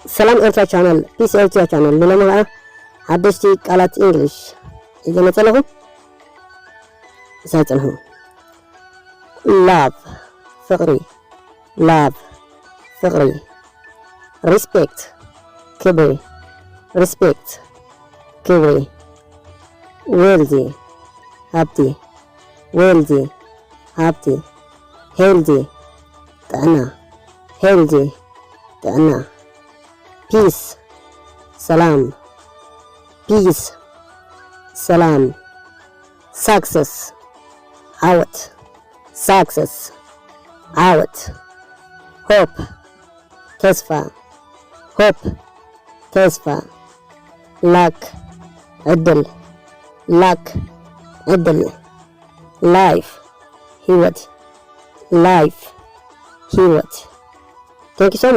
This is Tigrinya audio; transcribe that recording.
ሰላም ኤርትራ ቻነል፣ ፒስ ኤርትራ ቻነል። ንሎሚ ኸዓ ሓደሽቲ ቃላት እንግሊሽ ሒዘ መጸ ኣለኹ። ሳይ ጽንሑ። ላቭ፣ ፍቕሪ። ላቭ፣ ፍቕሪ። ሪስፔክት፣ ክብሪ። ሪስፔክት፣ ክብሪ። ዌልዚ፣ ሃብቲ። ዌልዚ፣ ሃብቲ። ሄልዚ፣ ጥዕና። ሄልዚ፣ ጥዕና። ፒስ፣ ሰላም። ፒስ፣ ሰላም። ሳክሰስ፣ ዓወት። ሳክሰስ፣ ዓወት። ሆፕ፣ ተስፋ። ሆፕ፣ ተስፋ። ላክ፣ ዕድል። ላክ፣ ዕድል። ላይፍ፣ ህይወት። ላይፍ፣ ህይወት። Thank you so much.